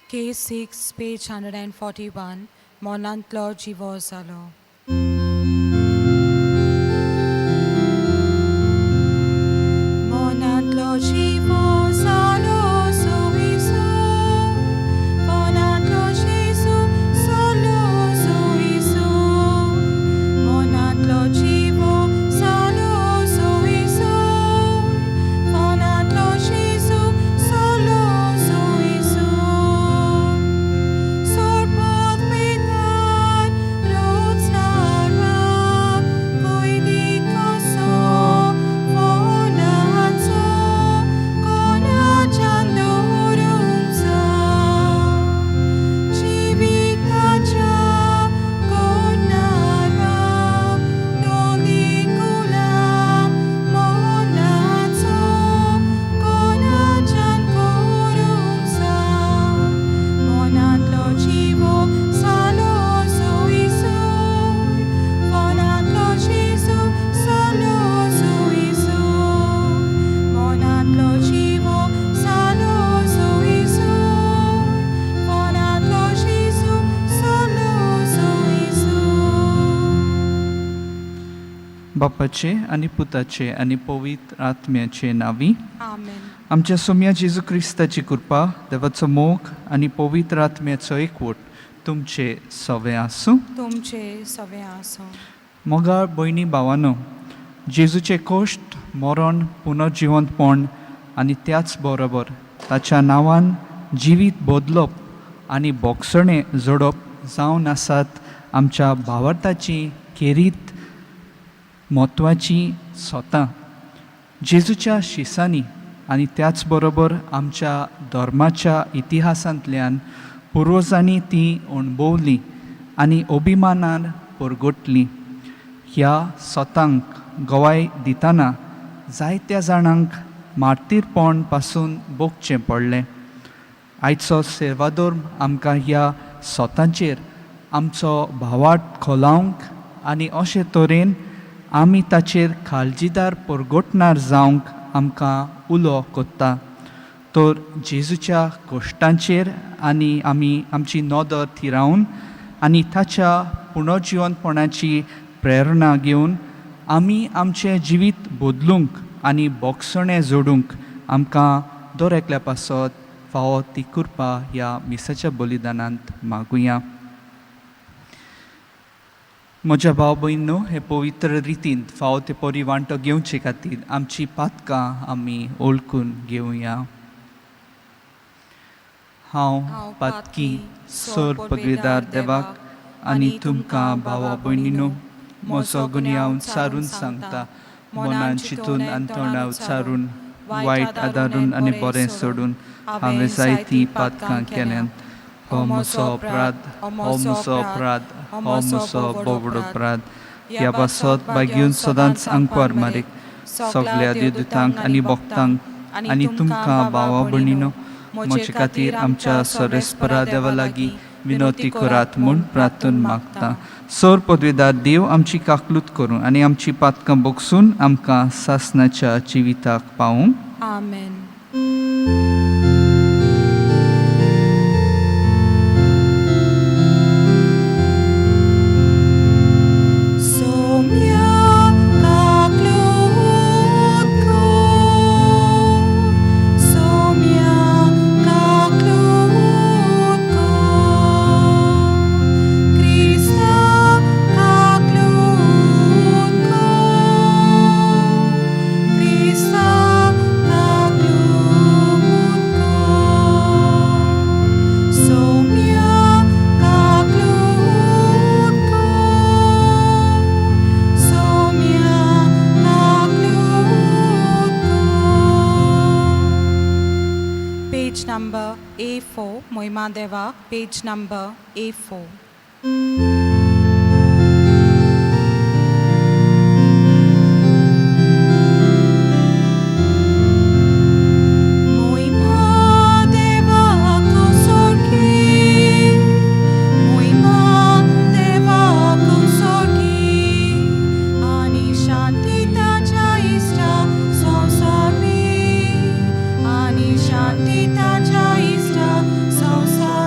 K6, page 141, मोनांतलो जिवो जालो. मोनांतलो जिवो जालो सोयीसो, मोनांतलो जेजू सोलो सोयीसो, मोनांतलो जिवो जालो सोयीसो, मोनांतलो जेजू सोलो सोयीसो. सोडपोत पितार रोजनार बाप कोयदी कसो फोनाचो कोणाच्यान दवरूंक जाय जिविताच्या कोणार बाप दोनी गुलाम मोनाचो कोणाच्यान करूंक जाय मोनांतलो जिवो जालो सोयीसो, मोनांतलो जेजू सोलो सोयीसो, मोनांतलो जिवो जालो सोयीसो, मोनांतलो जेजू सोलो सोयीसो. बापाचे आनी पुताचे आनी पवित्र आत्म्याचे नांवी. आमेन. आमच्या सोम्या जेजू क्रिस्ताची कृपा, देवाचो मोग आनी पवित्र आत्म्याचो एकवट तुमचे सवे आसूं. तुमचे सवे आसूं. मोगाळ भयणी भावानो, जेजूचे कश्ट, मरण, पुनर्जिवंतपण आनी त्याच बरोबर ताच्या नांवान जिवीत बदलप आनी भोगसणें जोडप जावन आसात आमच्या भावार्थाची खेरीत म्हत्वाचीं सोतां. जेजूच्या शिसांनी आनी त्याच बरोबर आमच्या धर्माच्या इतिहासांतल्यान पुर्वजांनी ती अणभवली आनी अभिमानान परगटली. ह्या सोतांक गवाय दितना जायत्या जाणांक मार्तीरपण पासून भोगचें पडलें. आयचो सेवाधर्म आमकां ह्या सोतांचेर आमचो भावार्थ खोलावंक आनी अशे तरेन आमी ताचेर काळजीदार परगटणार जावंक आमकां उलो कोत्ता. तर जेजूच्या कश्टांचेर आनी आमी आमची नदर थिरावन आनी ताच्या पुनर्जिवनपणाची प्रेरणा घेवन आमी आमचें जिवीत बदलूंक आनी भोगसणें जोडूंक आमकां दर एकल्या पासत फावो ती कृपा ह्या मिसाच्या बलिदानांत मागुया. म्हज्या भाव भयणींनो, हे पवित्र रितीन फावो ते परी वांटो घेवचे खातीर आमची पातकां आमी ओळखून घेवया. हांव पातकी सोर पदवेदार देवाक आनी तुमकां भावा भयणीनो म्हजो गुन्यांव सारून सांगता. मनान चिंतून आनी तोंडा उच्चारून, वायट आदारून आनी बरें सोडून हांवें जायतीं पातकां केल्यांत. हो म्हजो अपराध, हो म्हजो अपराध, हो म्हजो बोबडो अपराध. ह्या पासत बागेवन सदांच आंकवार मारीक, सगल्या देवदूतांक आनी भक्तांक आनी तुमकां भावा भयणीनो म्हजे खातीर आमच्या सरेस्परा देवा लागीं विनवती करात म्हूण प्रार्थन मागता. सोर पदवेदार देव आमची काकलूत करूं आनी आमची पातकां बोगसून आमकां सासनाच्या जिविताक पावूं. आमेन. सोम्या काकलूत कर, सोम्या काकलूत कर, क्रिस्ता काकलूत कर, क्रिस्ता काकलूत कर, सोम्या काकलूत कर, सोम्या काकलूत कर. Page number A4, मोहिमा देवाक, page number A4. मोहिमा देवाक सोडकी, मोहिमा देवाक सोडकी, आनी शांती ताच्या इश्टा संवसार आनी शांती ताच्या इश्टा संवसार.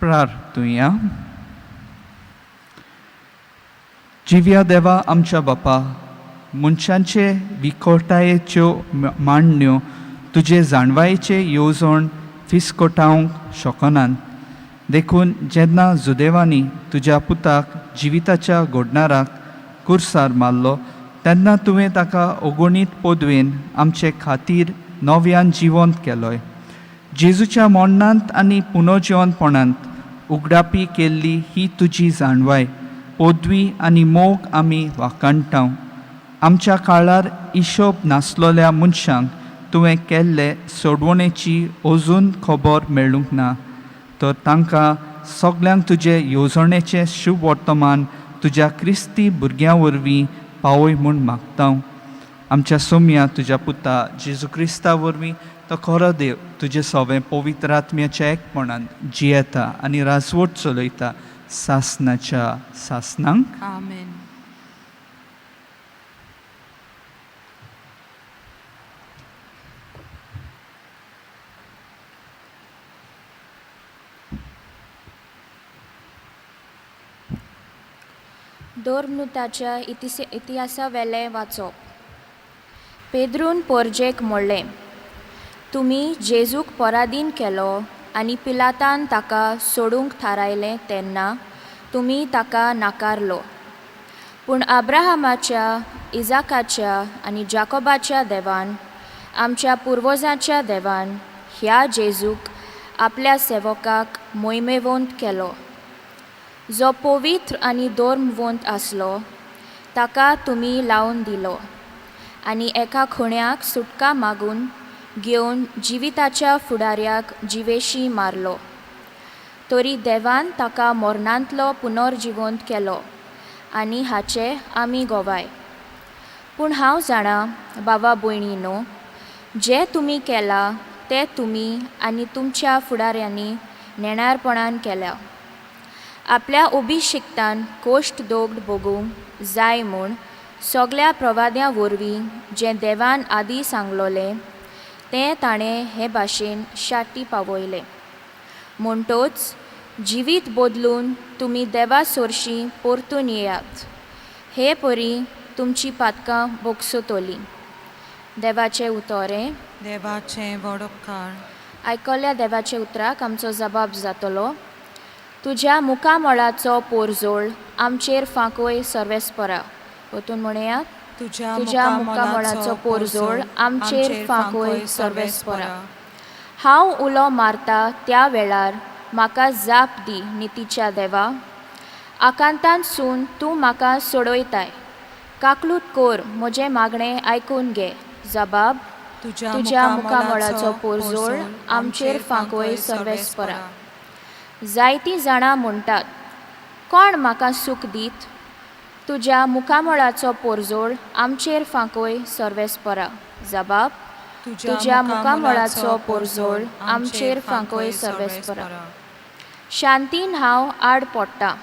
प्रार्थुया. जिव्या देवा आमच्या बापा, मनशांचे विकोटायेच्यो मांडण्यो तुजे जाणवायेचे येवजण फिसकोटावंक शकनात. देखून जेन्ना जुदेवांनी तुज्या पुताक जिविताच्या घोडणाराक कुर्सार मारलो तेन्ना तुवें ताका अगणीत पदवेन आमचे खातीर नव्यान जिवंत केलोय. जेजूच्या मरणांत आनी पुनर्जिवंतपणांत उगडापी केल्ली ही तुजी जाणवाय, पदवी आनी मोग आमी वाखाणटाव. आमच्या काळार हिशोब नासलेल्या मनशांक तुवें केल्ले सोडवणेची अजून खबर मेळूंक ना, तर तांकां सगल्यांक तुजे येवजणेचें शुभ वर्तमान तुज्या क्रिस्ती भुरग्यां वरवीं पावय म्हूण मागता. आमच्या सोम्या तुज्या पुता जेजू क्रिस्ता वरवीं तो खरो देव तुजे सवें पवित्र आत्म्याच्या एकपणान जियेता आनी राजवट चलयता सासनाच्या सासनांक. आमेन. दोर्नुताच्या इतिहासावेलें वाचप. पेद्रून पोरजेक म्हणलें, तुमी जेजूक परादीन केलो आनी पिलातान ताका सोडूंक थारायलें तेन्ना तुमी ताका नाकारलो. पूण आब्राहामाच्या, इजाकाच्या आनी जाकोबाच्या देवान, आमच्या पुर्वजांच्या देवान ह्या जेजूक आपल्या सेवकाक मोहिमेवंत केलो, जो पवित्र आनी धर्मवंत आसलो ताका तुमी लावन दिलो आनी एका खुण्याक सुटका मागून घेवन जिविताच्या फुडाऱ्याक जिवेशी मारलो. तरी देवान ताका मरणांतलो पुनर्जिवंत केलो आनी हाचे आमी गोवाय. पूण हांव जाणा बाबा भयणीनो, जें तुमी केलां तें तुमी आनी तुमच्या फुडाऱ्यांनी नेणारपणान केल्या. आपल्या अभिशिक्तान कोश्ट दोगड भोगूंक जाय म्हूण सगल्या प्रवाद्यां वरवीं जें देवान आदीं सांगलोलें तें ताणें हे भाशेन शाटी पावयलें. म्हणटोच जिवीत बदलून तुमी देवा सोरशीं परतून येयात, हे परी तुमची पातकां बोगसतलीं. देवाचें उतोरें. देवाचें व्हड उपकार. आयकल्या देवाच्या उतराक आमचो जबाब जातलो. तुज्या मुखामळाचो पोरजोळ आमचेर फांकय सर्वेस्परा. परतून म्हणया. तुज्या मुखामळाचो पोरजोळ आमचेर फांकय सर्वेस्परा. हांव उलो मारता त्या वेळार म्हाका जाप दी नितीच्या देवा. आकांतानसून तूं म्हाका सोडयताय. काकलूत कोर म्हजें मागणें आयकून घे. जबाब. तुज्या मुखामळाचो पोरजोळ आमचेर फांकय सर्वेस्परा. जायतीं जाणां म्हणटात, कोण म्हाका सूख दीत? तुज्या मुखामळाचो पोरजोळ आमचेर फांकय सर्वेस्परा. जबाब. तुज्या मुखामळाचो पोरजोळ आमचेर फांकय सर्वेस्परा. शांतीन हांव आड पडटा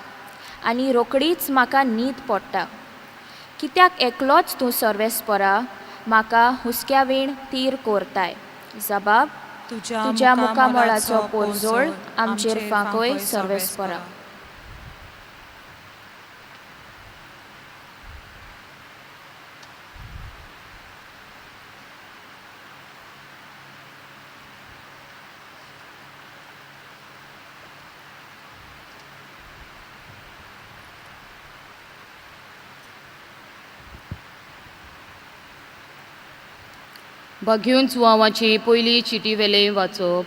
आनी रोकडीच म्हाका न्हीद पडटा, कित्याक एकलोच तूं सर्वेस्परा म्हाका हुस्क्यावीण तीर कोरताय. जबाब. तुज्या मुखामळाचो पोरजोळ आमचेर फांकय सर्वेस्परा. बागेवन जुवांवाची पयली चिटी वेलें वाचप.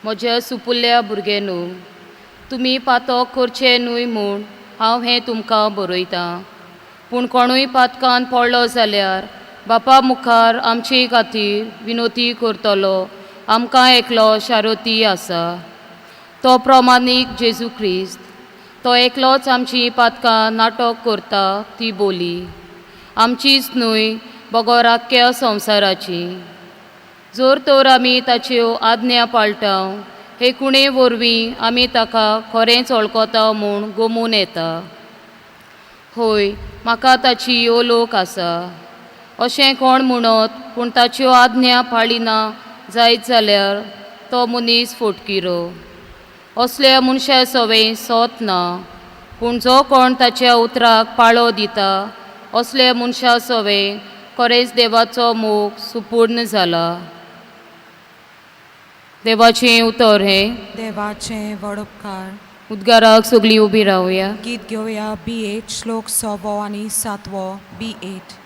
म्हज्या सुपुल्ल्या भुरग्यांनो, तुमी पातक करचें न्हय म्हूण हांव हें तुमकां बरयतां. पूण कोणूय पातकान पडलो जाल्यार बापा मुखार आमचे खातीर विनोती करतलो आमकां एकलो शारोती आसा, तो प्रमाणीक जेजू क्रिस्त. तो एकलोच आमची पातकां नाटक करता ती बोली आमचीच न्हय बगर आख्ख्या संवसाराची. जर तर आमी ताच्यो आज्ञा पाळटा हे कुणे वरवीं आमी ताका खरेंच वळखता म्हूण गोमून येता. हय, म्हाका ताची ओलोक आसा अशें कोण म्हणत, पूण ताच्यो आज्ञा पाळिना जायत जाल्यार तो मनीस फोटकिरो. असल्या मनशा सवें सोत ना, पूण जो कोण ताच्या उतराक पाळो दिता असल्या मनशा सवें खरेंच देवाचो मोग सुपूर्ण जाला. देवाचें उतर हें. देवाचें वडपकार. उद्गाराक सगळीं उबी रावया. गीत घेवया बी 8 श्लोक 6 आनी 7 बी 8.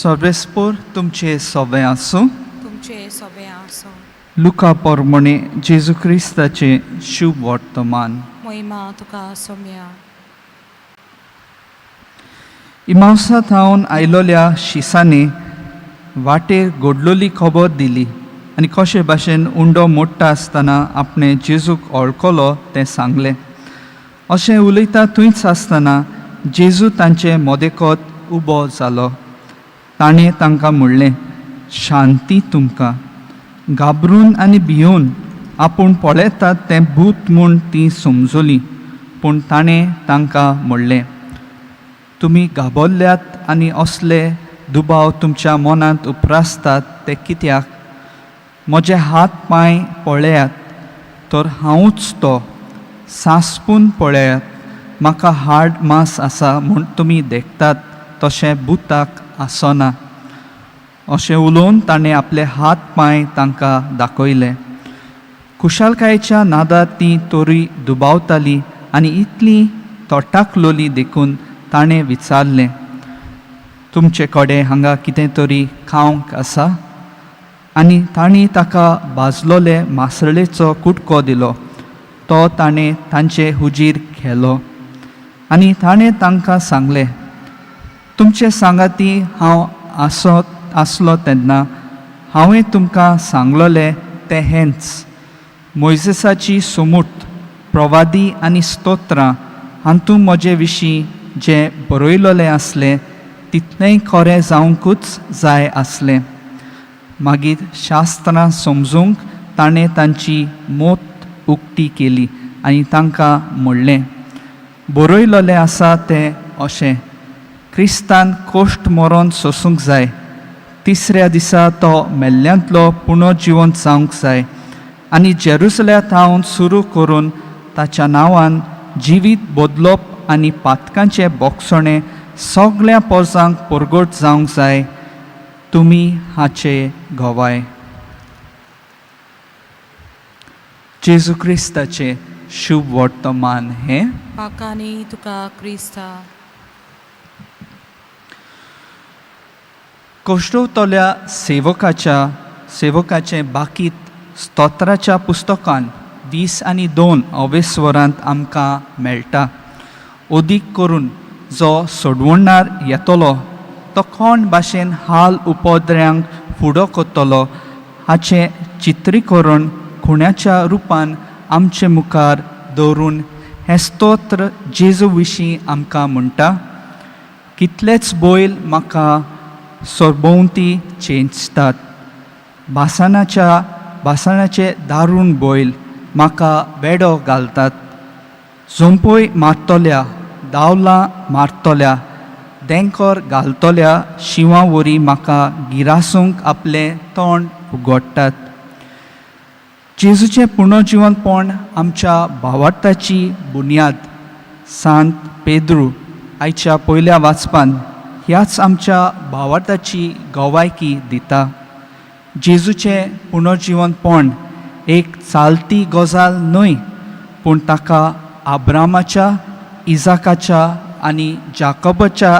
सर्वेस्पोर तुमचे सोबें आसूं. तुमचे सोबें आसूं. लुका पोरमणे जेजू क्रिस्ताचें शुभ वर्तमान. मोहिमा तुका सोम्या. इमावसा थावन आयलोल्या शिसांनी वाटेर घडलोली खबर दिली आनी कशे भाशेन उंडो मोडटा आसतना आपणें जेजूक वळखलो तें सांगलें. अशें उलयता थंयच आसतना जेजू तांचे मदेकोत उबो जालो. ताणें तांकां म्हणलें, शांती तुमकां. घाबरून आनी भियोवन आपूण पळयतात तें भूत म्हूण तीं समजलीं. पूण ताणें तांकां म्हणलें, तुमी घाबरल्यात आनी असले दुबाव तुमच्या मनांत उप्रासतात ते कित्याक? म्हजे हात पांय पळयात तर हांवूच तो. सांसपून पळयात, म्हाका हाड मांस आसा म्हूण तुमी देखतात तशें भुताक आसना. अशें उलोवन ताणें आपले हात पांय तांकां दाखयले. खुशालकायेच्या नादांत ती तोरी दुबावताली आनी इतली तोटाकलोली देखून ताणें विचारलें, तुमचे कडेन हांगा कितें तरी खावंक आसा? आनी तांणी ताका भाजलोले मासळेचो कुटको दिलो. तो ताणें तांचे हुजीर खेलो आनी ताणें तांकां सांगलें, तुमचे सांगाती हांव आसलो तेन्ना हांवें तुमकां सांगलोलें तें हेंच. मोयजेसाची सोमूट, प्रवादी आनी स्तोत्रां हातूंत म्हजे विशीं जें बरयलोलें आसलें तितलेंय खरें जावंकूच जाय आसलें. मागीर शास्त्रां समजूंक ताणें तांची मोत उक्ती केली आनी तांकां म्हणलें, बरयलोलें आसा तें अशें, क्रिस्तान कोश्ट मरोन सोसूंक जाय, तिसऱ्या दिसा तो मेल्ल्यांतलो पुनर्जिवंत जावंक जाय आनी जेरुसल्या थावन सुरू करून ताच्या नांवान जिवीत बदलप आनी पातकांचें बोगसणें सगळ्या पोरसांक परगट जावंक जाय. तुमी हाचे गवाय. जेजू क्रिस्ताचें शुभ वर्तमान हें. पाकांनी तुका क्रिस्ता. कोश्टवतल्या सेवकाचें बाकीत स्तोत्राच्या पुस्तकान 20 आनी 2 अवेस्वरांत आमकां मेळटा. अदीक करून जो सोडवणार येतलो तो कोण भाशेन हाल उपद्र्यांक फुडो करतलो हाचें चित्रीकरण खुण्याच्या रुपान आमचे मुखार दवरून हें स्तोत्र जेजू विशीं आमकां म्हणटा, कितलेच बैल म्हाका सरभोंवती चेंचतात, भासणाचे दारूण बैल म्हाका वेडो घालतात, झोंपय मारतल्या, दावलां मारतल्या, देंकर घालतल्या शिंवा वरी म्हाका गिरासूंक आपलें तोंड उगडटात. जेजूचें पुनर्जिवनपण आमच्या भावार्थाची बुन्याद. सांत पेद्रू आयच्या पयल्या वाचपान ह्याच आमच्या भावार्थाची गवायकी दिता. जेजूचें पुनर्जिवनपण एक चालती गजाल न्हय, पूण ताका आब्रामाच्या, इजाकाच्या आनी जाकोबाच्या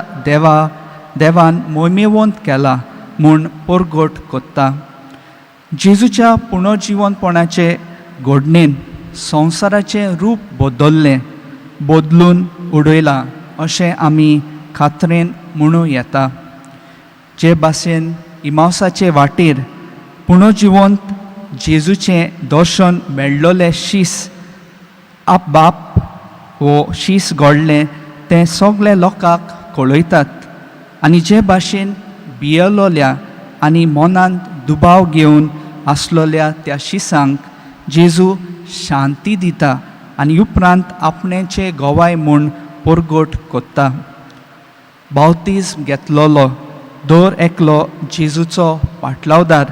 देवान मोमेवंत केला म्हूण परगट कोत्ता. जेजूच्या पुनर्जिवनपणाचे घडणेन संवसाराचें रूप बदल्लें, बदलून उडयलां अशें आमी खात्रेन म्हणूं येता. जे भाशेन इमावसाचे वाटेर पुनर्जिवंत जेजूचें दर्शन मेळ्ळोलें शीस आप बाप हो शीस घडलें तें सगळे लोकांक कळयतात आनी जे भाशेन भियेलोल्या आनी मनांत दुबाव घेवन आसलोल्या त्या शिसांक जेजू शांती दिता आनी उपरांत आपणेचे गोवाय म्हूण परगट कोत्ता. बावतीज घेतलोलो दर एकलो जेजूचो पाटलावदार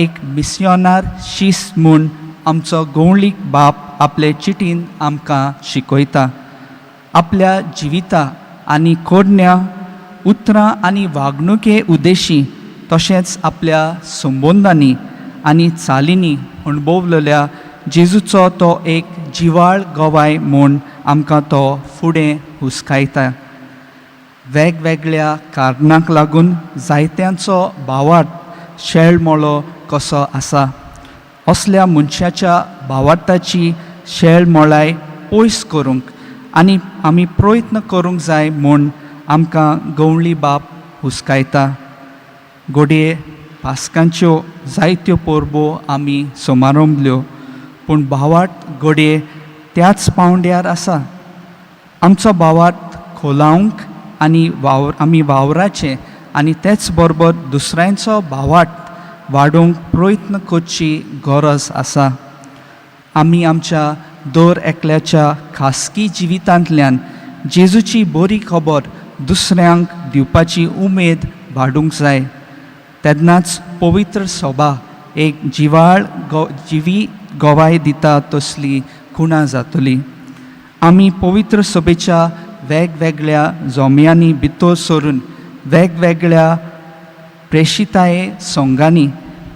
एक मिस्योनार शीस म्हूण आमचो गवळीक बाप आपले चिटीन आमकां शिकयता. आपल्या जिविता आनी कोरण्या उतरां आनी वागणुके उद्देशी तशेंच आपल्या संबंदांनी आनी चालींनी अणभवलेल्या जेजूचो तो एक जिवाळ गवाय म्हूण आमकां तो फुडें हुस्कायता. वेगवेगळ्या कारणांक लागून जायत्यांचो भावार्थ शेळमळो कसो आसा. असल्या मनशाच्या भावार्थाची शेळमळाय पयस करूंक आनी आमी प्रयत्न करूंक जाय म्हूण आमकां गवळी बाप हुस्कायता. घडये पास्कांच्यो जायत्यो परबो आमी समारंभल्यो, पूण भावार्थ घडये त्याच पावंड्यार आसा. आमचो भावार्थ खोलावंक आनी आमी वावराचें आनी तेच बरोबर दुसऱ्यांचो भावार्थ वाडोवंक प्रयत्न करची गरज आसा. आमी आमच्या दर एकल्याच्या खासगी जिवितांतल्यान जेजूची बरी खबर दुसऱ्यांक दिवपाची उमेद वाडूंक जाय. तेन्नाच पवित्र सभा एक जिवाळ जिवी गवाय दिता तसली खुणा जातली. आमी पवित्र सभेच्या वेगवेगळ्या जोम्यांनी भितर सरून वेगवेगळ्या प्रेशिताये सोंगांनी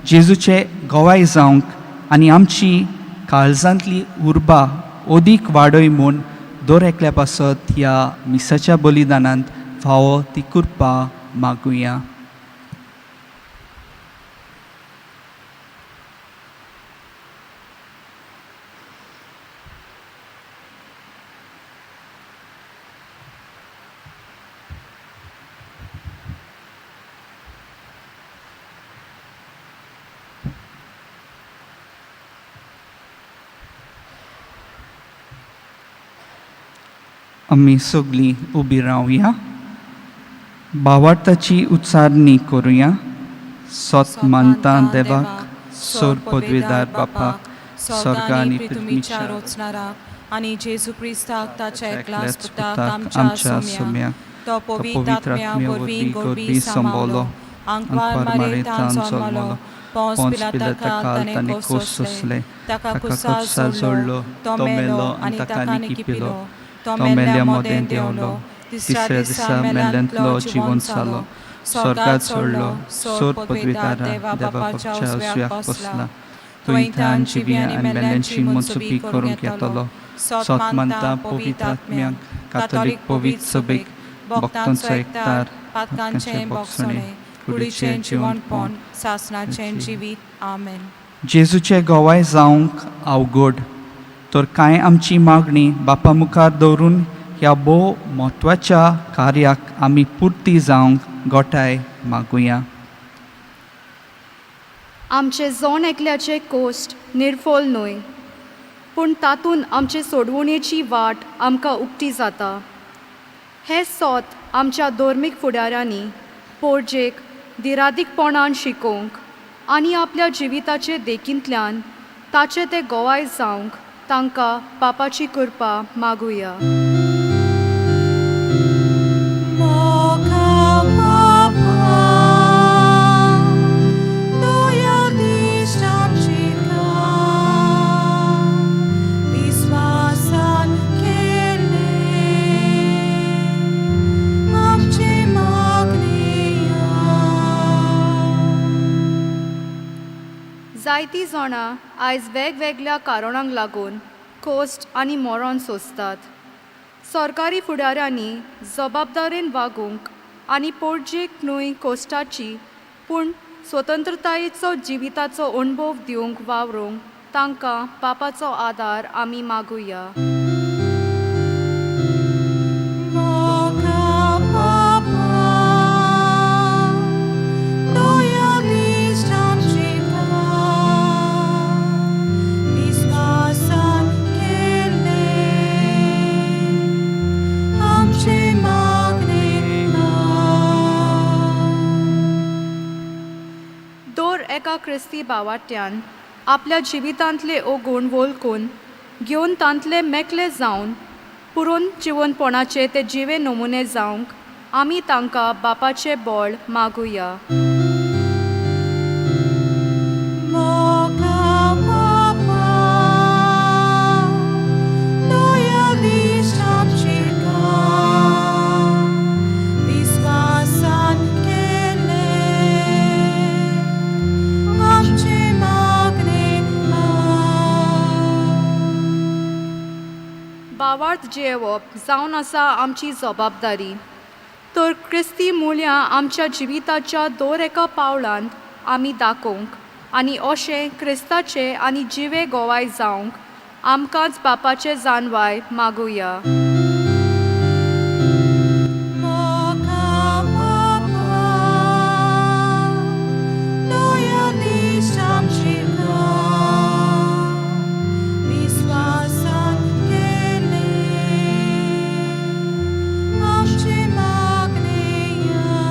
जेजूचे गवाय जावंक आनी आमची काळजांतली उर्बा अदीक वाडय म्हूण दर एकल्या पासत ह्या मिसाच्या बलिदानांत फावो ती कृपा मागुया. आमी सगळीं उबी रावया, भावार्थाची उच्चारणी करुया. सत मानता देवाक, सोर पदवेदार बापाक, स्वर्ग आनी पृथ्वीच्या रोचणाराक आनी जेजू क्रिस्ताक ताच्या एकल्याच पुताक पुताक आमच्या सोम्या, तो पवित्र आत्म्या वरवीं गोरवी सांबावलो, आंकवार मारेतान जल्मलो, पोंस पिलाताक ताणें कोस सोंसले, ताका कुसार जोडलो, तो मेलो आनी ताका निकिपिलो, तो मेल्ल्या मदें देंवलो, तिसऱ्या दिसा मेल्ल्यांतलो जिवन जालो, स्वर्गात सोडलो, सोर पदवीदारा देवा बापाच्या उजव्याक बसला, थंय तान जिवी आनी मेल्ल्यांची मनसुपी करूंक येतलो. सत मानता पवित्र आत्म्याक, कातोलीक पवित्र सभेक, भक्तांचो एकतार, पातकांचें बोगसणें, कुडीचें जिवनपण, सासणाचें जिवीत. आमेन. जेजूचे गवाय जावंक अवघड तर कांय आमची मागणी बापा मुखार दवरून ह्या भोव म्हत्वाच्या कार्याक आमी पुर्ती जावंक गोठाय मागुया. आमचे जोण एकल्याचे कोश्ट निर्फोल न्हय, पूण तातूंत आमचे सोडवणेची वाट आमकां उक्ती जाता. हें सोत आमच्या धर्मीक फुडाऱ्यांनी पोरजेक दिरादीकपणान शिकोवंक आनी आपल्या जिविताचे देखींतल्यान ताचे ते गोवाय जावंक तांकां पापाची कृपा मागुया. जायतीं जाणां आयज वेगवेगळ्या कारणांक लागून कश्ट आनी मरण सोंसतात. सरकारी फुडाऱ्यांनी जबाबदारेन वागूंक आनी पोटजेक न्हय कश्टाची पूण स्वतंत्रतायेचो जिविताचो अणभव दिवंक वावरूंक तांकां बापाचो आदार आमी मागुया. मोगा बापा, दया दीस आमचेकार, विस्वासान केल्लें आमचें मागणें आयक. दर एका क्रिस्ती भावाट्यान आपल्या जिवितांतले ओगूण वळखून घेवन तांतले मेकळे जावन पुरून जिवनपणाचे ते जिवे नमुने जावंक आमी तांकां बापाचें बळ मागुया. मोगा बापा, दया दीस आमचेकार, विस्वासान केल्लें आमचें मागणें आयक. भावार्थ जियेवप जावन आसा आमची जबाबदारी तर क्रिस्ती मुल्यां आमच्या जिविताच्या दर एका पावलांत आमी दाखोवंक आनी अशें क्रिस्ताचे आनी जिवे गोवाय जावंक आमकांच बापाचे जानवाय मागुया. मोगा बापा, दया दीस आमचेकार, विस्वासान केल्लें आमचें मागणें आयक.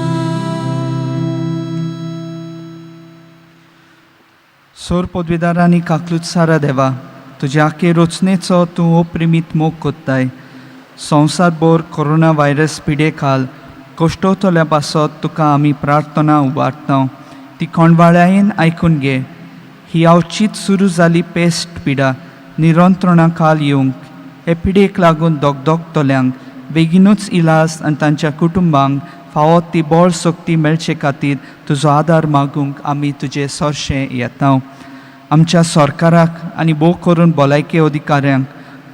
सोर पदवीदारांनी काकलूत सारा देवा, तुज्या आखे रचनेचो तूं ओप्रिमीत मोग कोत्ताय. संवसारभर कोरोना व्हायरस पिडे खाल कश्टवतल्या पासत तुका आमी प्रार्थना उबारता, ती कोणवाळ्यायेन आयकून घे. ही अवचीत सुरू जाली पेस्ट पिडा निरंत्रणा खाल येवंक, हे पिडेक लागून दगदगतल्यांक बेगीनूच इलाज आनी तांच्या कुटुंबांक फावो ती बळ शक्ती मेळचे खातीर तुजो आदार मागूंक आमी तुजे सरशें येता. आमच्या सरकाराक आनी भोव करून भलायकी अधिकाऱ्यांक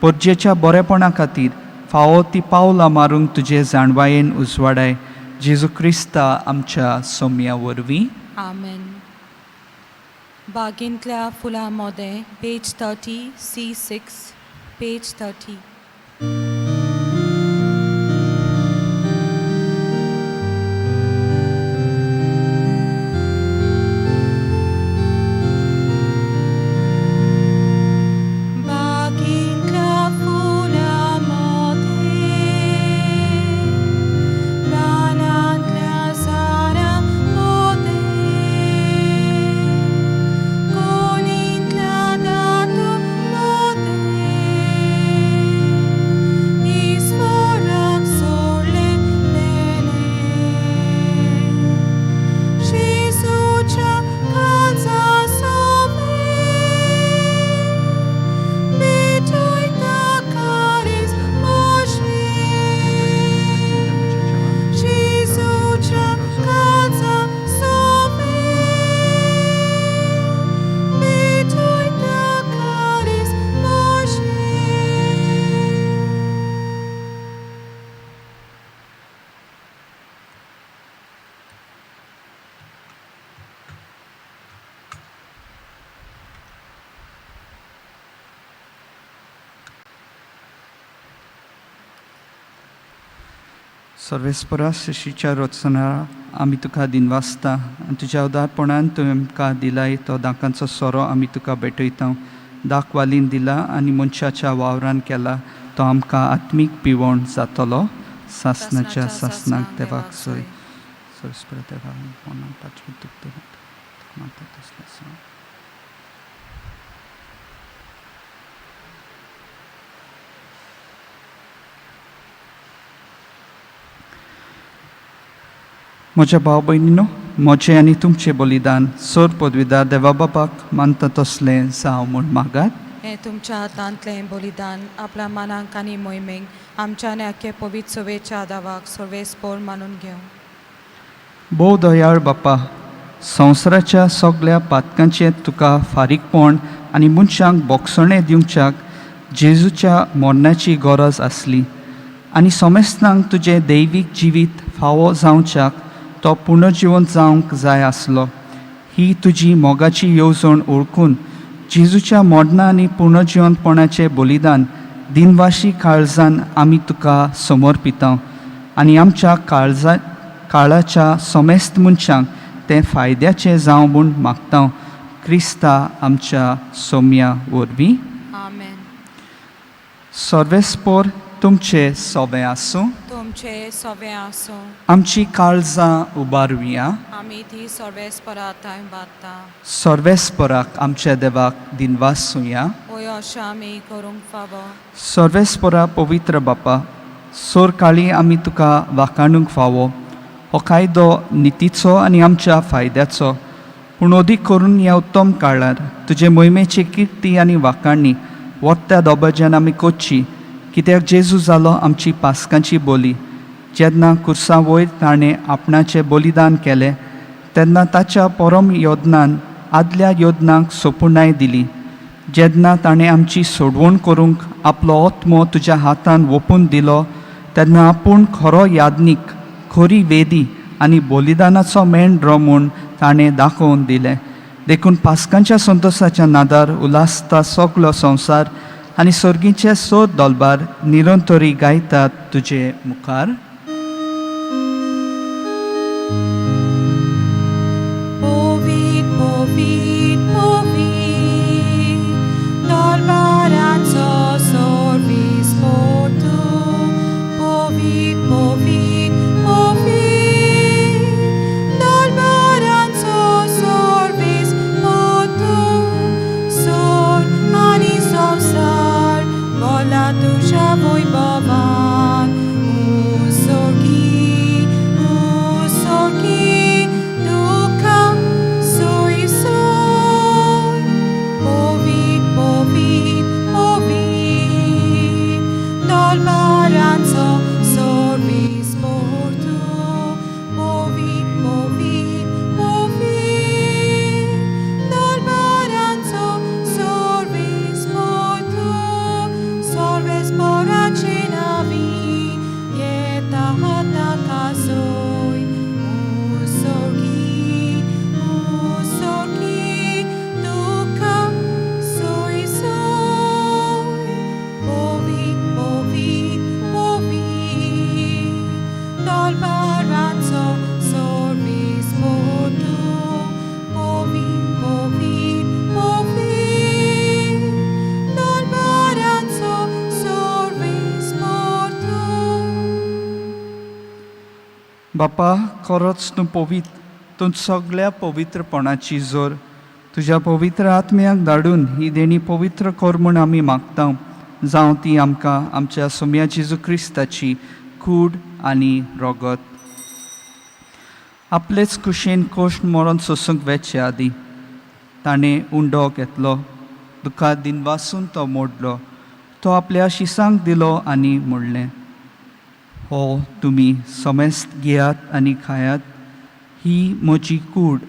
परजेच्या बरेपणा खातीर फावो ती पावलां मारूंक तुजे जाणवायेन उजवाडाय. जेजू क्रिस्ता आमच्या सोम्या वरवीं. आमेन. बागेंतल्या फुलां मोदें, पेज 30 C6, page 30. बागेंतल्या फुलां मोदें, रानांतल्या झाडां मोदें, कोणींतल्या दादू मोदें, ईश्वराक सोडलें तेणें. जेजूच्या काळजा सोबें भेटयता काळीज म्हजें. जेजूच्या काळजा सोबें भेटयता काळीज म्हजें. सर्वेस्परा सशीच्या रचना आमी तुका दिनवासता आनी तुज्या उदारपणान तुवें आमकां दिलाय तो दाकांचो सोरो आमी तुका भेटयता. दाक वालीन दिला आनी मनशाच्या वावरान केला तो आमकां आत्मीक पिवण जातलो. सासनाच्या सासनाक देवाक सोय. सर्वेस्परा देवा, मानता तसलें आसा. म्हज्या भाव भयणीनो, म्हजें आनी तुमचें बलिदान सर पदवीदार देवा बापाक मानता तसलें जावं म्हूण मागात. हें तुमच्या हातांतलें बलिदान आपल्या मनाक आनी मोहिमेक आमच्या आनी आख्खे पवित्र सवेच्या दावाक सर्वेस्पोर मानून घेवं. भोव दयाळ बापा, संवसाराच्या सगळ्या पातकांचें तुका फारीकपण आनी मनशांक बोगसणें दिवच्याक जेजूच्या मरणाची गरज आसली आनी समेस्तांक तुजें दैवीक जिवीत फावो जावच्याक तो पुनर्जिवन जावंक जाय आसलो. ही तुजी मोगाची येवजण ओळखून जेजूच्या मरणां आनी पुनर्जिवनपणाचें बलिदान दिनवाशी काळजान आमी तुका समर्पिता आनी आमच्या काळजा काळाच्या समेस्त मनशांक तें फायद्याचें जावं म्हूण मागता क्रिस्ता आमच्या सोम्या वरवीं. आमेन. सर्वेस्पोर तुमचें सोबें आसूं. तुमचे सोबें आसूं. आमची काळजां उबारुया. आमी ती सर्वेस्पराताय बाता. सर्वेस्पराक आमच्या देवाक दिनवासुया. वय अशें आमी करूंक फावो. सर्वेस्परा पवित्र बापा, सोर काळी आमी तुका वाखाणूंक फावो. हो कायदो नितीचो आनी आमच्या फायद्याचो, पूण अदीक करून ह्या उत्तम काळार तुजे मोहिमेची किर्ती आनी वाखाणी वत्त्या दोबाज्यान आमी करची, कित्याक जेजू जालो आमची पासकांची बोली. जेन्ना कुर्सा वयर ताणें आपणाचें बलिदान केलें तेन्ना ताच्या परम योदनान आदल्या योदनाक सोपुणाय दिली. जेन्ना ताणें आमची सोडवण करूंक आपलो आत्मो तुज्या हातान ओंपून दिलो तेन्ना आपूण खरो याज्ञीक, खरी वेदी आनी बलिदानाचो मेंढरो म्हूण ताणें दाखोवन दिलें. देखून पासकांच्या संतोसाच्या नादार उल्हासता सगलो संवसार आनी सर्गीचे सोद दोलबार निरंतरी गायतात तुजे मुखार. पोवीत पोवीत पोवीत दरबाराचो सर्वीस पोर्तू. पोवीत पोवीत पोवीत दरबाराचो service Portugal. सोर आनी संवसार बोला तुज्या वैभवान. उसोकी उसोकी दुखा सोय सोय. पोवीत पोवीत पोवीत दरबाराचो service Portugal. पोवीत पोवीत पोवीत दरबाराचो service Portugal. Sarves पोराचे नावी येता हाता सोय. उसोकी उसोकी दुखा सोय सोय. पोवीत पोवीत पोवीत दरबाराचो सर्वीस पोर्तू. पोवीत पोवीत पोवीत दरबाराचो service Portugal. बापा, खरोच तूं पवित्र, तूं सगळ्या पवित्रपणाची जोर. तुज्या पवित्र आत्म्याक धाडून ही देणी पवित्र कर म्हूण आमी मागता, जावं ती आमकां आमच्या सोम्या जेजू क्रिस्ताची कूड आनी रगत. आपलेच कुशेन कोश्ट मरण सोसूंक वेचे आदीं ताणें उंडो घेतलो, दुखा दिनवासून तो मोडलो, तो आपल्या शिसांक दिलो आनी म्हणलें, हो तुमी समेस्त घेयात आनी खायात, ही म्हजी कूड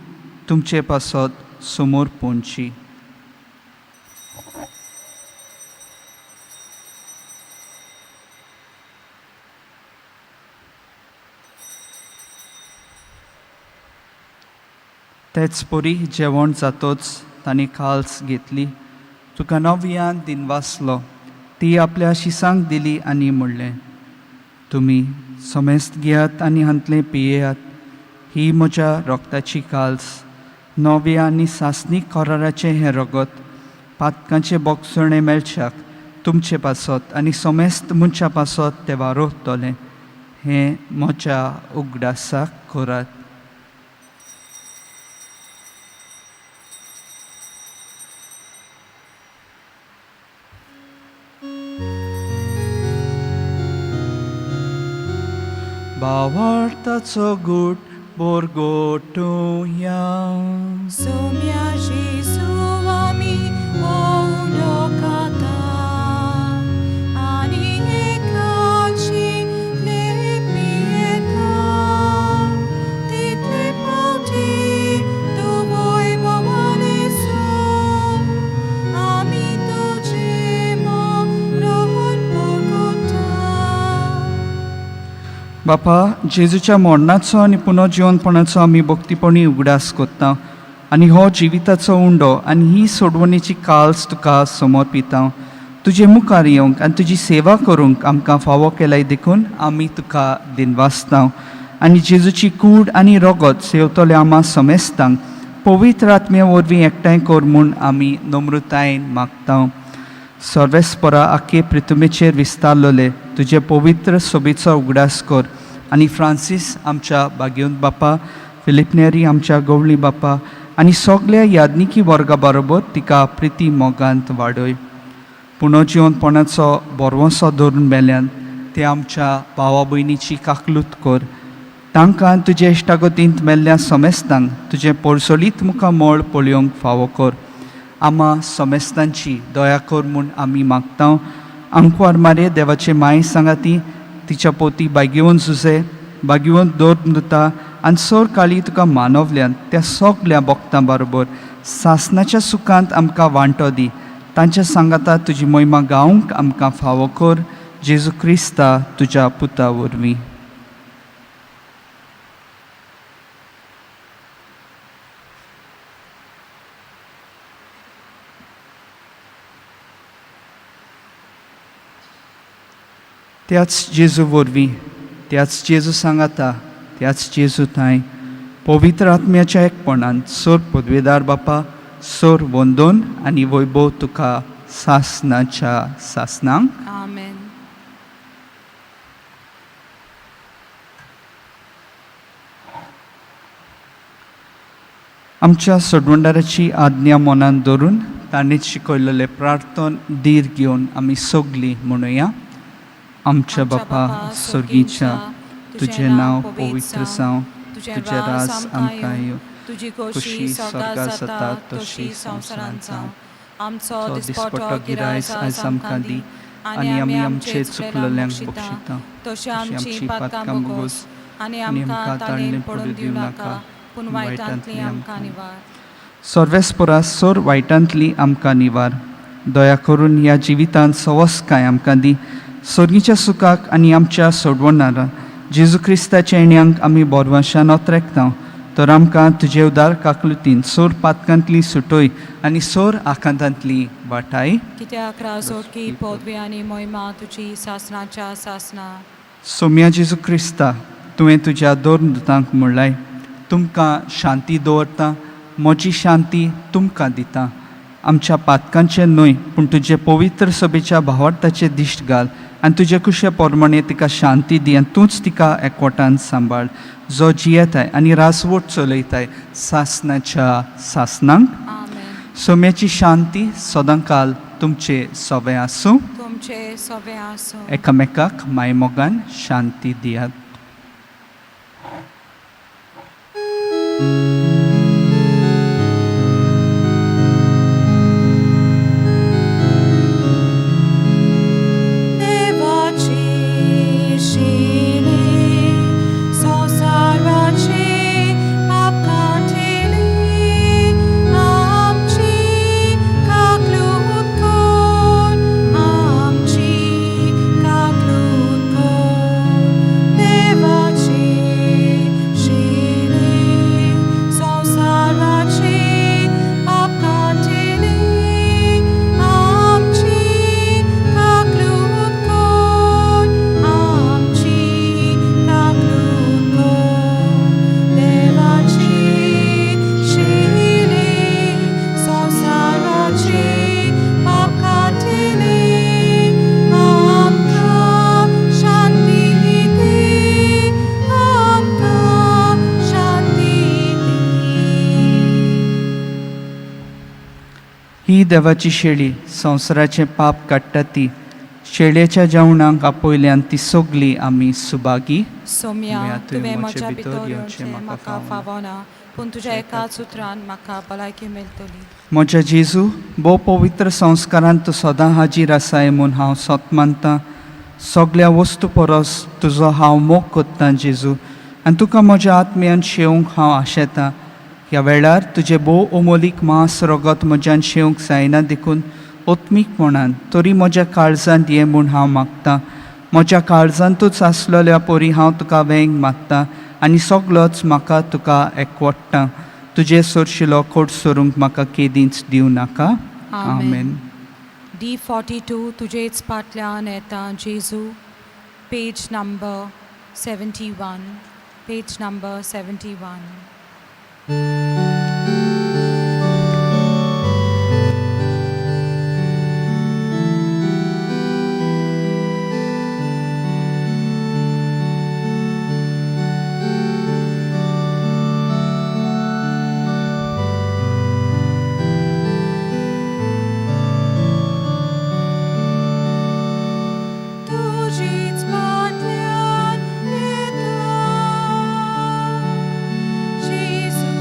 तुमचे पासत समोर पोंची. तेच परी जेवण जातोच तांणी काल्स घेतली, तुका नव्यान दिनवासलो, ती आपल्या शिसांक दिली आनी म्हणलें, तुमी समेस्त घेयात आनी हांतलें पियेयात, ही म्हज्या रक्ताची काल्स, नव्या आनी सासणीक कराराचें हें रगत पातकांचें बोगसणें मेळच्याक तुमचे पासत आनी समेस्त मनशा पासत तें वारोवतलें. हें म्हज्या उगडासाक करात. भावार्थाचो गूट बोरगोटुया. सोम्या जेजू आमी उलो खाता आनी एकाची लेपियेता. तितले पावटी बापा, जेजूच्या मरणाचो आनी पुनर्जिवनपणाचो आमी भक्तीपणी उगडास कोत्ता आनी हो जिविताचो उंडो आनी ही सोडवणेची काल्स तुका समर्पिता. तुजे मुखार येवंक आनी तुजी सेवा करूंक आमकां फावो केलाय देखून आमी तुका दिनवासता. आनी जेजूची कूड आनी रगत सेवतले आमा समेस्तांक पवित्र आत्म्या वरवीं एकठांय कर म्हूण आमी नम्रतायेन मागता. सर्वेस्परा आखे प्रितुमेचेर विस्तारलेले तुजे पवित्र सोबीचो उगडास कर आनी फ्रांसीस आमच्या बागेवंत बापा, फिलीप नेरी आमच्या गवळी बापा आनी सगल्या यादनिकी वर्गा बरोबर तिका प्रिती मोगांत वाडय. पुनर्जिवनपणाचो बरवंसो धरून मेल्यान ते आमच्या भावा भयणीची काकलूत कर. तांकां तुजे इश्टागतींत मेल्ल्या समेस्तांक तुजें पोरसोलीत मुखामळ पळोवंक फावो कर. आमा समेस्तांची दया कर म्हूण आमी मागता. आंकवार मारे देवाचे माय सांगाती तिच्या पोती बागेवन सुसे बागेवन दोर दिता आनी सोर काळी तुका मानवल्यान त्या सगल्या भक्तां बरोबर सासनाच्या सुखांत आमकां वांटो दी. तांच्या सांगाता तुजी मोहिमा गावंक आमकां फावो कर. जेजू क्रिस्ता तुज्या पुता वरवीं. त्याच जेजू वरवीं, त्याच जेजू सांगाता, त्याच जेजू थांय पवित्र आत्म्याच्या एकपणान सोर पदवेदार बापा, सोर वंदोन आनी वैभव तुका सासनाच्या सासनांक. आमेन. आमच्या सोडवणदाराची आज्ञा मनान धरून ताणें शिकयलेलें प्रार्थन धीर घेवन आमी सगलीं म्हणुया. आमच्या बापा स्वर्गीच्या, तुजें नांव पवित्र जावं, तुजें राज आमकां येवं, तुजी खुशी स्वर्गार जाता तशी संवसारांत जावं. आमचो तो दिसपट्टो गिरायस आयज आमकां दी आनी आमी आमचे चुकलेल्यांक बक्षिता तशी तशी आमची पातकां भोगोस आनी आनी आमकां ताणें पडून दिवं नाका, पूण वायटांतली आमकां निवार. सर्वेस्परा सोर वायटांतली आमकां निवार. दया करून ह्या जिवितांत सवसकाय आमकां दी. सोर्गीच्या सुखाक आनी आमच्या सोडवणारा जेजू क्रिस्ताच्या येण्यांक आमी बोरवाशान ओतरेकता. तर आमकां तुजे उदार काकलुतीन सोर पातकांतली सुटोय आनी सोर आकांतांतली वाटाय. कित्याक राजोटकी पदवी आनी मोहिमा तुजी सासनाच्या सासना. सोम्या जेजू क्रिस्ता, तुवें तुज्या दोन दुतांक म्हणलाय, तुमकां शांती दवरता, म्हजी शांती तुमकां दिता. आमच्या पातकांचें न्हय पूण तुजे पवित्र सभेच्या भावार्थाचें दिश्ट घाल आनी तुजे कुशे प्रमाणे तिका शांती दी आनी तूंच तिका एकवटान सांबाळ, जो जियेताय आनी राजवट चलयताय सासनाच्या सासनांक. आमेन. सोम्याची शांती सदांकाल तुमचे सोबे आसूं. तुमचे सोबे आसूं. एकामेकाक मायमोगान शांती दियात. देवाची शिली संवसाराची पाप काडटली, आमची काकलूत कर, आमची काकलूत कर. देवाची शिली संवसाराची पाप काडटली, आमची काकलूत कर, आमची काकलूत कर. देवाची शिली संवसाराची पाप काडटली, आमकां शांती दी, आमकां शांती दी. ही देवाची शेळी संवसाराचें पाप काडटा ती शेळयेच्या जेवणाक आपयल्यान ती सगली आमी सुभागी. सोम्या, तुवें म्हज्या भितर येवचें म्हाका फावना, पूण तुज्या एकाच उतरान म्हाका भलायकी मेळटली. म्हज्या जेजू, भोव पवित्र संस्कारान तूं सदां हाजीर आसाय म्हूण हांव सत मानता. सगल्या वस्तू परस तुजो हांव मोग कोत्तां जेजू, आनी तुका म्हज्या आत्म्यान शेवंक हांव आशेतां. ह्या वेळार तुजें भोव अमोलीक मांस रगत म्हज्यान शेवंक जायना देखून ओत्मीकपणान तरी म्हज्या काळजांत ये म्हूण हांव मागतां. म्हज्या काळजांतूच आसलेल्या परी हांव तुका वेंग मारता आनी सगलोच म्हाका तुका एकवडटा. तुजे सरशिलो कोट सरूंक म्हाका केदींच दिवं नाका. आमेन. डी 42 तुजेच फाटल्यान येता जेजू, पेज नंबर 71, पेज नंबर 71. तुजीच फाटल्यान येता जेजू.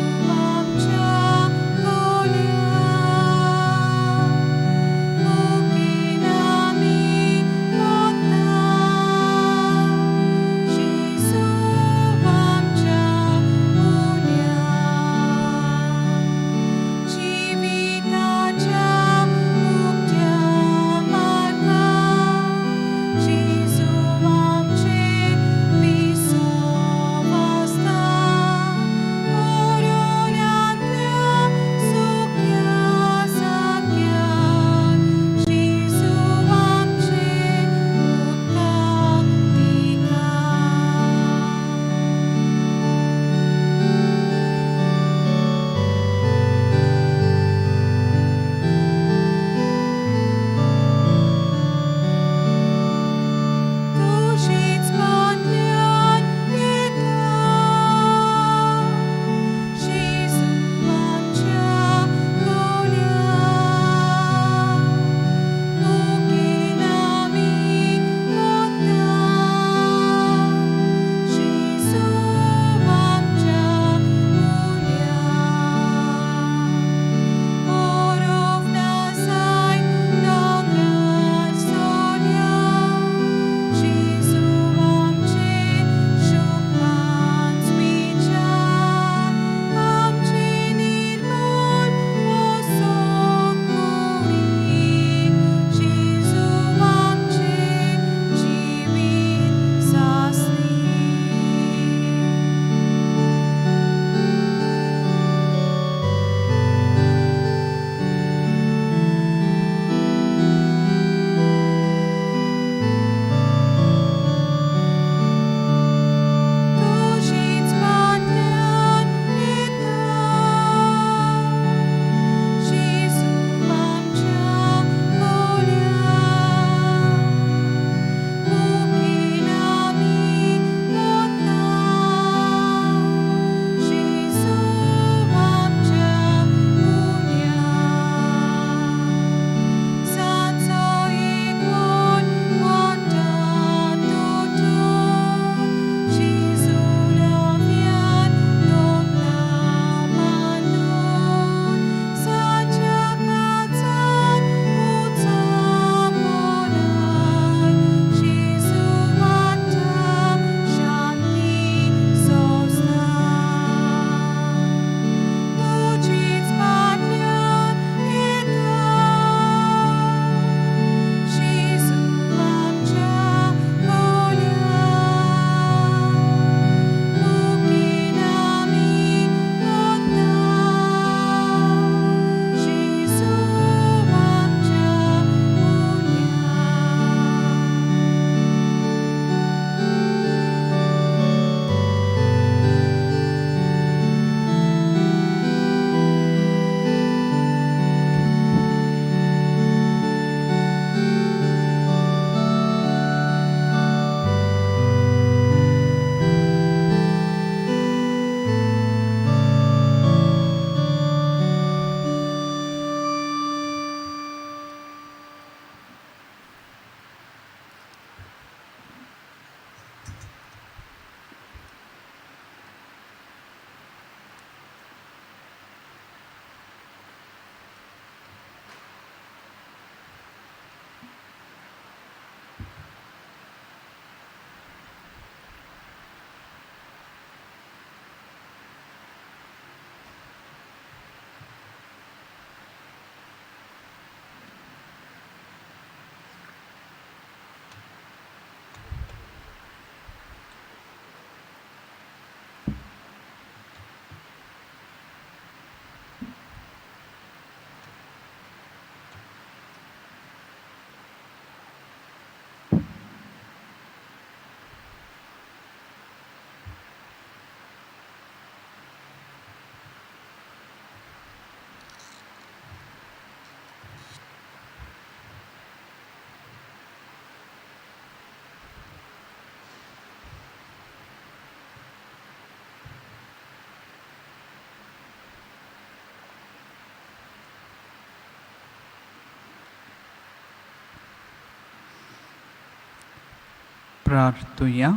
प्रार्थुया.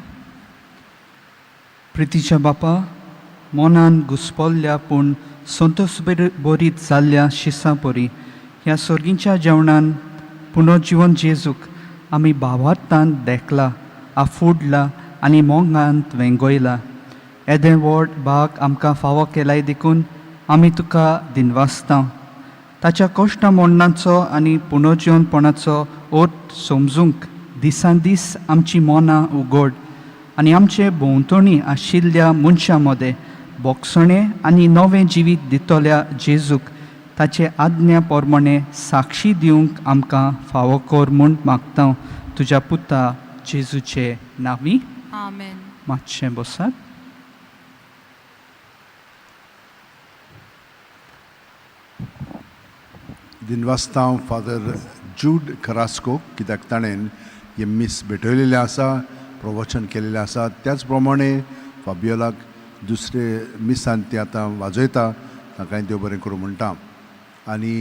प्रितीच्या बापा, मनान घुसपल्ल्या पूण संतोष बरीत जाल्ल्या शिसां परी ह्या सर्गींच्या जेवणान पुनर्जिवन जेजूक आमी भावार्थान देखला, आफुडला आनी मोगांत वेंगयला. येदें व्हड भाग आमकां फावो केलाय देखून आमी तुका दिनवासता. ताच्या कश्टा मोडणाचो आनी पुनर्जिवनपणाचो अर्थ समजूंक दिसान दीस आमची मनां उगड आनी आमचे भोंवतणी आशिल्ल्या मनशां मदें भोगसणें आनी नवें जिवीत दितल्या जेजूक ताचे आज्ञा प्रमाणे साक्षी दिवंक आमकां फावो कर म्हूण मागता तुज्या पुता जेजूचे नांवी. आमेन. मातशें बसात. दिनवासता फादर जूड करास्को, कित्याक ताणें हें मीस भेटयलेलें आसा, प्रवचन केलेलें आसा. त्याच प्रमाणे फाबियोलाक दुसरे मिसान ती आतां वाजयता, तांकांय देव बरें करूं म्हणटा. आनी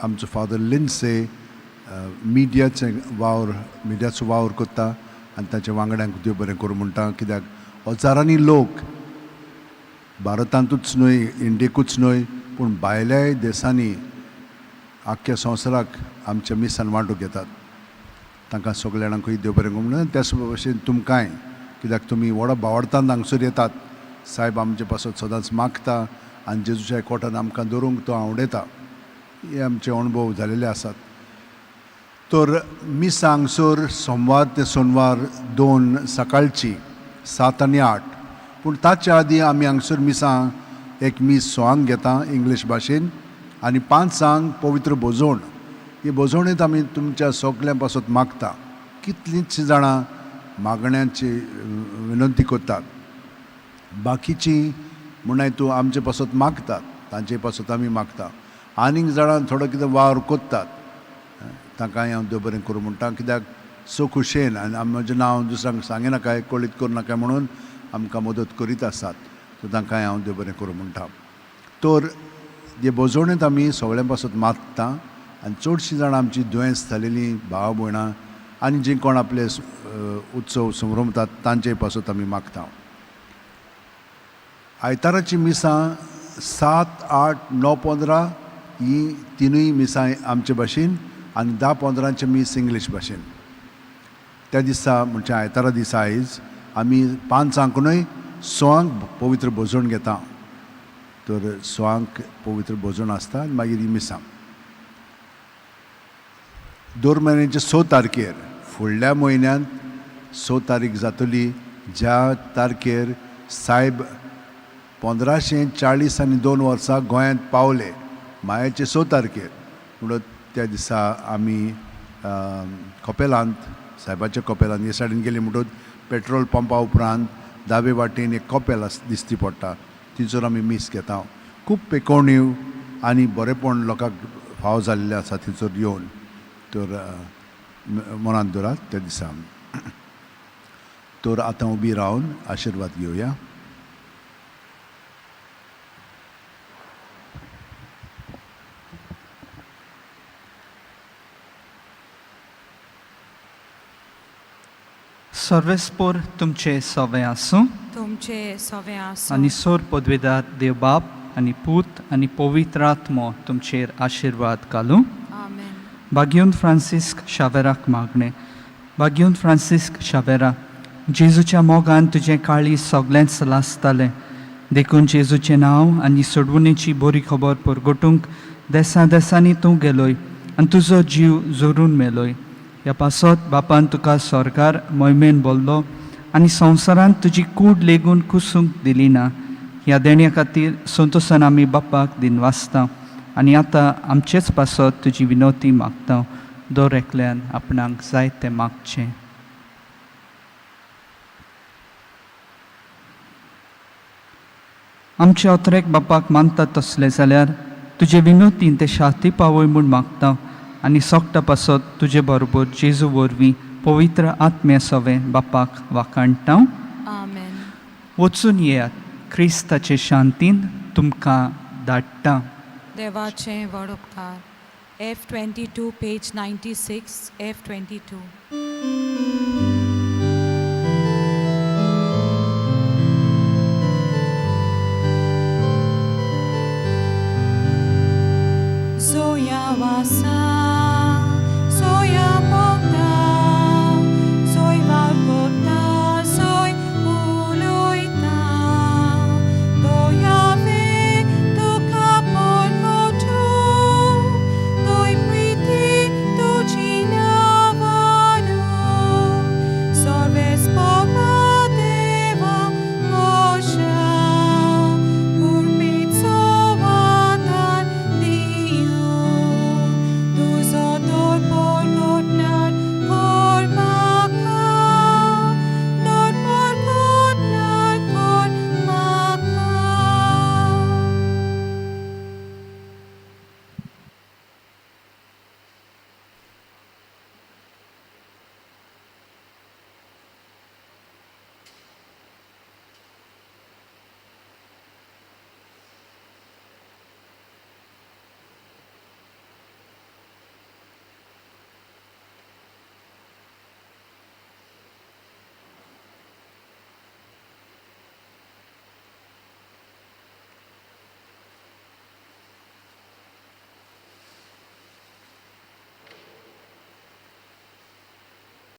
आमचो फादर लिन्से मिडियाचे वावर, मिडियाचो वावर करता आनी ताच्या वांगड्यांक देव बरें करूं म्हणटा, कित्याक हजारांनी लोक भारतांतूच न्हय, इंडियेकूच न्हय, पूण भायल्याय देशांनी आख्ख्या संवसाराक आमच्या मिसान वांटूंक घेतात. तांकां सगल्या जाणांकूय देव बरें करूं म्हणून. त्याच भशेन तुमकांय, कित्याक तुमी व्हडा भावार्थान हांगसर येतात. सायब आमचे पासत सदांच मागता आनी जेजूच्या कोटान आमकां दवरूंक तो आवडयता. हे आमचे अणभव जालेले आसात. तर मिसां हांगसर सोमवार ते सोनवार 2 सकाळची 7 आनी 8. पूण ताच्या आदीं आमी हांगसर मिसां एक मीस 6 घेता इंग्लीश भाशेन आनी 5 पवित्र भोजवण. ही भोजवणेंत आमी तुमच्या सगल्यां पासत मागता. कितलींच जाणां मागण्यांची विनंती करतात, बाकीची म्हणाय तूं आमचे पासत मागतात, तांचे पासत आमी मागता. आनीक जाणां थोडो कितें वावर करतात, तांकांय हांव देव बरें करूं म्हणटा, कित्याक सो खुशयेन आनी म्हजें नांव दुसऱ्यांक सांगिनाकाय, कळीत करूं नाकाय म्हणून आमकां मदत करीत आसात. सो तांकांय हांव देव बरें करूं म्हणटा. तर हे भोजवणेंत आमी सगळ्यां पासत मागता आनी चडशीं जाणां आमची दुयेंस जालेलीं भाव भयणां आनी जीं कोण आपले उत्सव संभ्रमतात तांचे पासत आमी मागता. आयताराची मिसां 7, 8, 9, 15 ही तिनूय मिसां आमचे भाशेन आनी 10, 15 मीस इंग्लीश भाशेन. त्या दिसा म्हणजे आयतारा दिसा आयज आमी 5 न्हय 6 पवित्र भोजन घेता. तर 6 पवित्र भोजन आसता आनी मागीर ही मिसां. 2 म्हयन्याचे 6 तारखेर, फुडल्या म्हयन्यांत 6 तारीख जातली, ज्या तारखेर सायब 1540 आनी 2 वर्सां गोंयांत पावले, मायाचे 6 तारखेर. म्हणून त्या दिसा आमी कपेलांत, सायबाच्या कपेलांत हे सायडीन गेली म्हणटकूच पेट्रोल पंपा उपरांत दावे वाटेन एक कपेल दिसती पडटा, थंयसर आमी मीस घेता. खूब पेकोणीव आनी बरेंपण लोकांक फावो जाल्लें आसा थंयसर येवन. तर मनांत दवरात त्या दिसा. तर आतां उबी रावन आशिर्वाद घेवया. सर्वेस्पोर तुमचे सवे आसूं. तुमचे सवे आसूं. आनी सोर पदवेदार देव बाप आनी पूत आनी पवित्र आत्मो तुमचेर आशिर्वाद घालूं. आमेन. बागयून फ्रांसिस्क शावेराक मागणें. बागयून फ्रांसिस्क शावेरा, जेजूच्या मोगान तुजें काळीज सगळेंच लासतालें, देखून जेजूचें नांव आनी सोडवणेची बरी खबर परगटूंक देसा देसांनी तूं गेलोय आनी तुजो जीव जोरून मेलोय. ह्या पासत बापान तुका स्वर्गार मोहिमेन बोल्लो आनी संवसारांत तुजी कूड लेगून कुसूंक दिली ना. ह्या देण्या खातीर संतोसान आमी बापाक दिनवासता आनी आतां आमचेच पासत तुजी विनवती मागता. दर एकल्यान आपणाक जाय तें मागचें. आमच्या अत्रेक बापाक मानतात तसलें जाल्यार तुजे विनवतीन ते शाती पावय म्हूण मागता आनी सोकटा पासत तुजे बरोबर जेजू वरवीं पवित्र आत्म्या सवें बापाक वाखाणटा. आमेन. वचून येयात, क्रिस्ताचे शांतीन तुमकां धाडटा. देवाचें व्हड उपकार. F 22 page 96, F 22.